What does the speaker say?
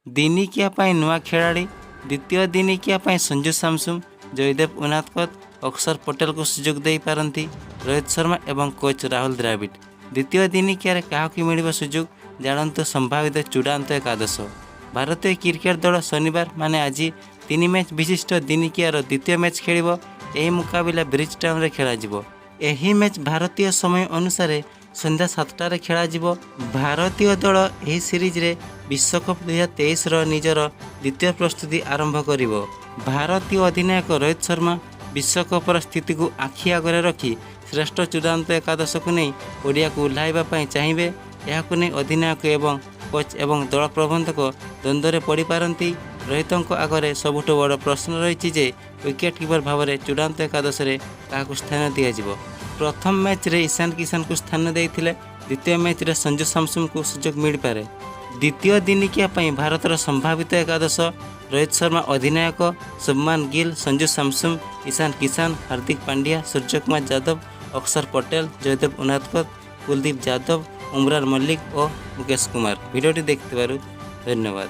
ଦିନିକିଆ ପାଇଁ ନୂଆ ଖେଳାଳି। ଦ୍ୱିତୀୟ ଦିନିକିଆ ପାଇଁ ସଞ୍ଜୁ ସାମସନ, ଜୟଦେବ ଉନାଦକତ, ଅକ୍ଷର ପଟେଲଙ୍କୁ ସୁଯୋଗ ଦେଇପାରନ୍ତି ରୋହିତ ଶର୍ମା ଏବଂ କୋଚ୍ ରାହୁଲ ଦ୍ରାବିଡ଼। ଦ୍ୱିତୀୟ ଦିନିକିଆରେ କାହାକୁ ମିଳିବ ସୁଯୋଗ, ଜାଣନ୍ତୁ ସମ୍ଭାବିତ ଚୂଡ଼ାନ୍ତ ଏକାଦଶ। ଭାରତୀୟ କ୍ରିକେଟ ଦଳ ଶନିବାର, ମାନେ ଆଜି, ତିନି ମ୍ୟାଚ୍ ବିଶିଷ୍ଟ ଦିନିକିଆର ଦ୍ୱିତୀୟ ମ୍ୟାଚ୍ ଖେଳିବ। ଏହି ମୁକାବିଲା ବ୍ରିଜ୍ ଟାଉନରେ ଖେଳାଯିବ। ଏହି ମ୍ୟାଚ୍ ଭାରତୀୟ ସମୟ ଅନୁସାରେ ସନ୍ଧ୍ୟା 7ଟାରେ ଖେଳାଯିବ। ଭାରତୀୟ ଦଳ ଏହି ସିରିଜରେ ବିଶ୍ୱକପ୍ 2023ର ନିଜର ଦ୍ୱିତୀୟ ପ୍ରସ୍ତୁତି ଆରମ୍ଭ କରିବ। ଭାରତୀୟ ଅଧିନାୟକ ରୋହିତ ଶର୍ମା ବିଶ୍ୱକପର ସ୍ଥିତିକୁ ଆଖି ଆଗରେ ରଖି ଶ୍ରେଷ୍ଠ ଚୂଡ଼ାନ୍ତ ଏକାଦଶକୁ ନେଇ ପଡ଼ିଆକୁ ଓହ୍ଲାଇବା ପାଇଁ ଚାହିଁବେ। ଏହାକୁ ନେଇ ଅଧିନାୟକ ଏବଂ କୋଚ୍ ଏବଂ ଦଳ ପ୍ରବନ୍ଧକ ଦ୍ୱନ୍ଦ୍ୱରେ ପଡ଼ିପାରନ୍ତି। ରୋହିତଙ୍କ ଆଗରେ ସବୁଠୁ ବଡ଼ ପ୍ରଶ୍ନ ରହିଛି ଯେ ୱିକେଟ୍ କିପର ଭାବରେ ଚୂଡ଼ାନ୍ତ ଏକାଦଶରେ କାହାକୁ ସ୍ଥାନ ଦିଆଯିବ। ପ୍ରଥମ ମ୍ୟାଚ୍ରେ ଇଶାନ କିଶାନଙ୍କୁ ସ୍ଥାନ ଦେଇଥିଲେ, ଦ୍ୱିତୀୟ ମ୍ୟାଚ୍ରେ ସଞ୍ଜୁ ସାମସନଙ୍କୁ ସୁଯୋଗ ମିଳିପାରେ। ଦ୍ୱିତୀୟ ଦିନିକିଆ ପାଇଁ ଭାରତର ସମ୍ଭାବିତ ଏକାଦଶ: ରୋହିତ ଶର୍ମା ଅଧିନାୟକ, ଶୁଭମାନ ଗିଲ୍, ସଞ୍ଜୁ ସାମସନ, ଇଶାନ କିଶାନ, ହାର୍ଦ୍ଦିକ ପାଣ୍ଡ୍ୟା, ସୂର୍ଯ୍ୟକୁମାର ଯାଦବ, ଅକ୍ଷର ପଟେଲ, ଜୟଦେବ ଉନାଦକତ, କୁଲଦୀପ ଯାଦବ, ଉମରାନ ମଲ୍ଲିକ ଓ ମୁକେଶ କୁମାର। ଭିଡ଼ିଓଟି ଦେଖିଥିବାରୁ ଧନ୍ୟବାଦ।